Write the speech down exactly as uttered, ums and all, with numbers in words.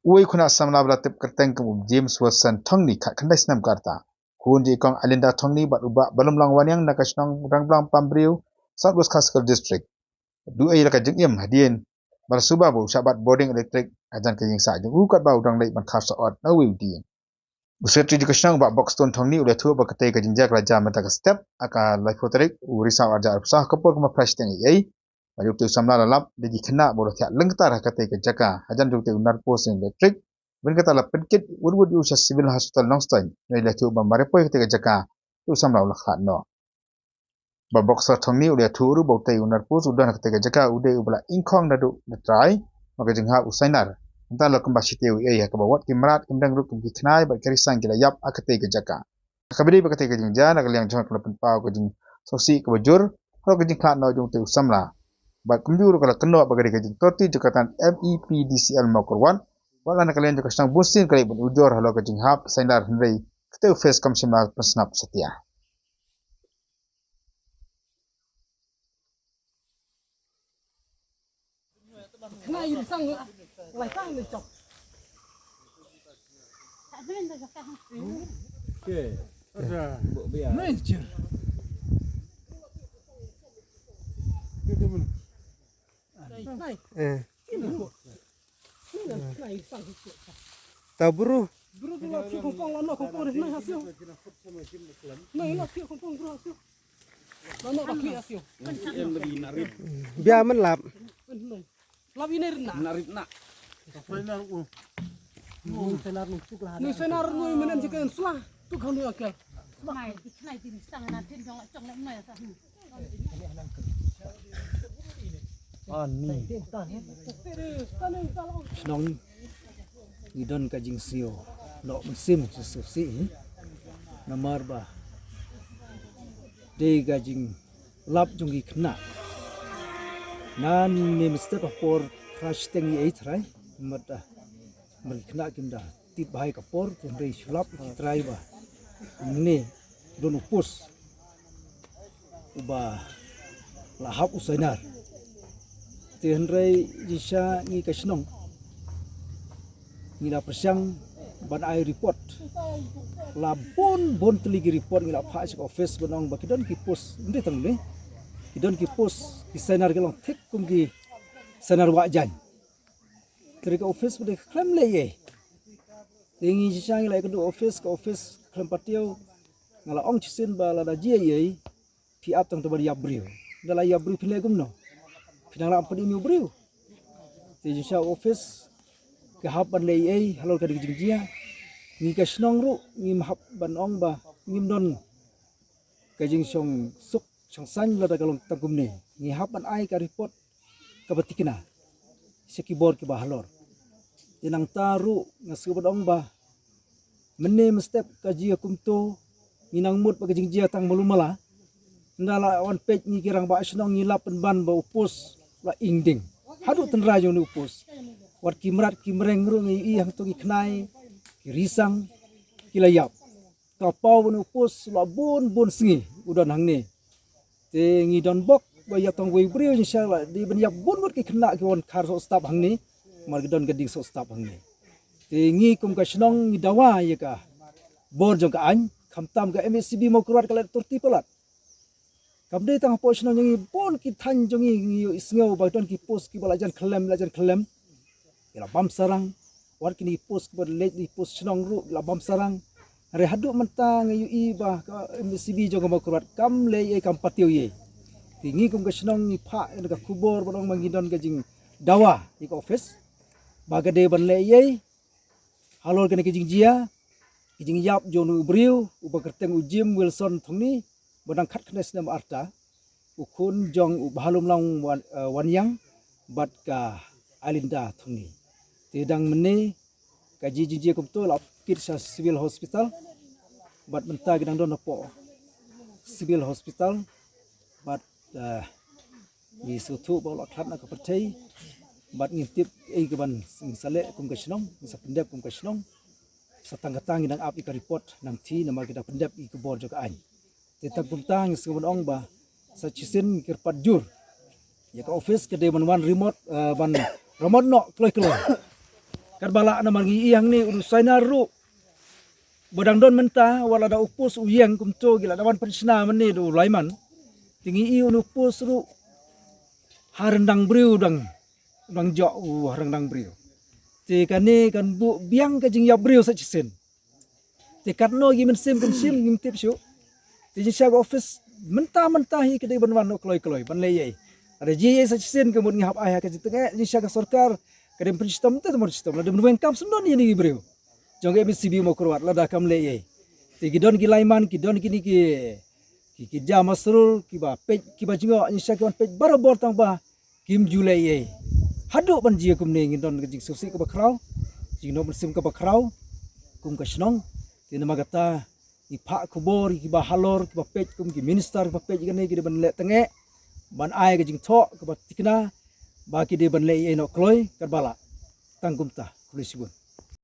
Uwei u khynnah samla ba la tip kyrteng kum u James Wilson Thongni, khatkhyndai snem ka rta, khun jong i kong Alinda Thongni bad u bah Balumlong Wanniang na ka shnong Rangblang Pambriew, South West Khasi Hills District, u duh ei la ka jingim hadien ba la suba ba u shah bat bording elektrik hajan ka ïing sah jong u katba u dang leit ban khar soh ot na uwei u dieng. U Secretary jong ka shnong, u bah Buxton Thongni, u la ïathuh ba katei ka jingjia ka la jia mynta ka step, ha ka laiphew tarik u Risaw arhajar arphew saw, ha ka por kumba phra shiteng eiei, ba jong utei u samla la lap da ki khynnah ba u la thiah lyngktar ha katei ka jaka hajan jong utei u nar post elektrik. Ban kata la pynkit wut wut ïa u sha Civil Hospital Nongstoiñ. Hynrei la ïathuh ba marwei poi katei ka jaka, utei u samla u la khlad noh. Bah Buxton Thongni u la ïathuh ruh ba utei u nar post u don ha katei ka jaka u dei uba la ingkhong naduh la trai, namar ka jinghap u sainar. Mynta la kumba shiteng eiei, ha kaba wat ki mrad, ki mreng ruh kum ki khnai bad ki risang ki la ïap ha katei ka jaka. Ha kaba ïadei bad katei ka jingjia, na ka liang jong ka la pynpaw ka jingsngewsih kaba jur halor ka jingkhlad noh jong utei u samla. Bad kumjuh ruh ka la kynnoh ba ka dei ka jingtorti jong ka tnat MePDCL Mawkyrwat, wat la na ka liang jong ka shnong bunsien ka leit ban ujor halor ka jinghap sainar, hynrei katei u office kam shym la pynsngap satia. Eh. Ta bru. Bia man lap. Lap ine rit na. Na rit na. Nui senar nui menen jike sla. Tu khang nui akel. Nai, nai, tin stang na tin jong chong le nai sa. Ani. Shnong ngi don ka jingsngew noh mynsiem, jingsngewsih, hi. Namar ba dei ka jinglap jong ki khynnah. Nangne mynstep ha por phra shiteng eiei trai, mut, ah, mut ki khynnah kim da tip bha ïa ka por, hynrei shu lap ki trai ba hangne don u post uba la hap u sainar. Te hynrei jingshisha ngi ka shnong ngi la pyrshang ban ai report. La bun bun tylli ki report ngi la phah sha ka office ban ong ba ki don ki post, ym dei tang une, ki don ki post ki sainar ki long thik kum ki sainar wah jaiñ. Te ka office pat ka khlem leh ei. Te ngi shisha ngi la ïakynduh office, ka office khlem patiew. Nga la ong shisien ba lada jia ei ei, phi ap tang ban ïap briew. Da la ïap briew phin leh kumno? Phin nang lah ban pynim ïa u briew. Te jingshisha office ka hap ban leh ei ei halor ka dei ka jingjia. Ngi ka shnong ruh ngim hap ban ong ba ngim don ka jingshong suk shong saiñ lada ka long tang kumne. Ngi hap ban ai ka report kaba thikna sha ki bor kiba halor. Te nangta ruh nga sngewbha ban ong ba mynne mynstep ka jia kumto, ngi nang mut ba ka jingjia tang malu mala. Ynda la wan peit ngi ki rangbah shnong ngi lap pynban ba u post la ing ding. Haduh tynrai jong une u post. Wat ki mrad ki mreng ruh ngi ïohi hangto ki khnai, ki risang, ki la ïap. Ka paw ban u post la bun bun sngi u don hangne. Te ngi don bok ba ïa tang wei briew jingshisha la dei ban ïap bun ngut ki khynnah ki wan khar soh stap hangne. Mar ki don ka ding soh stap hangne. Te ngi kum ka shnong ngi dawa ïa ka bor jong ka aiñ, khamtam ka MHCB Mawkyrwat ka la torti palat. Kam dei tang hapoh shnong jong ngi, bun ki thaiñ jong ngi ngi ïohi sngew ba don ki post kiba la jan khyllem, la jan khyllem. Ki la bam sarang, wat kine ki post kiba leit ki post shnong ruh ki la bam sarang. Hynrei haduh mynta nga ïohi ba ka MHCB jong ka Mawkyrwat kam leh ei ei, kam patiew ei ei. Te ngi kum ka shnong ngi phah ïa ka khubor ban ong ba ngi don ka jingdawa ïa ka office ba ka dei ban leh ei ei halor kane ka jingjia, ka jingïap jong une u briew uba kyrteng u Jim Wilson Thongni, ba dang khatkhyndai snem arta, u khun jong u Bhalumlong Wan, eh, Wanniang bad ka Alinda Thongni. Te dang mynne ka jingjia kumto la kit sha Civil Hospital bad mynta ki dang don hapoh Civil Hospital bad, eh, ngi sngewthuh ba u la khlad na ka pyrthei bad ngim tip ei kaban sa leh kum ka shnong, ngin sa pyndep kum ka shnong. Sa tang kata ngi dang ap ïa ka report nangta namar ki dang pyndep ïa ka bor jong ka aiñ. Te tang kumta ngi sngewbha ban ong ba sa shisien ngi kyrpad jur ïa ka office ka dei ban wan remote, eh, ban remote noh kloi kloi. Katba lah namar ngi ïohi hangne u Sainar ruh ba dang don mynta, wat la da u post u ïeng kumto ki la da wan pynshna mynne da u Laiman. Te ngi ïohi u post ruh ha ryndang briew dang, dang jok u ha ryndang briew. Te kane kan buh biang ka jingïap briew sa shisien. Te katno ki mynsiem kan shim ngim tip shuh. Te jingshisha ka office mynta mynta hi ka dei ban wan kloi kloi ban leh ei ei. Lada jia ei ei sa shisien ka mut ngi hap ai ha ka jingtngeh, jingshisha ka sorkar ka dei ban pynshitom te, te ban shitom, lada ban weng kam sngewdon ïa kine ki briew jong ka M A C B Mawkyrwat lada kam leh ei ei. Te ki don ki Laiman, ki don kine ki, ki, ki Jam Masrur, kiba peit, kiba jngoh, jingshisha ki wan peit barabor tang ba kim ju leh ei ei. Haduh ban jia kumne ngin don ka jingsngewsih kaba khraw, jingnong mynsiem kaba khraw kum ka shnong. Te namar kata ngi phah khubor ïa kiba halor, kiba peit kum ki minister, kiba peit ïa kane, ki dei ban leh tngeh ban ai ka jingthoh kaba thikna ba ki dei ban leh ei ei noh kloi katba lah. Tang kumta, khublei shibun.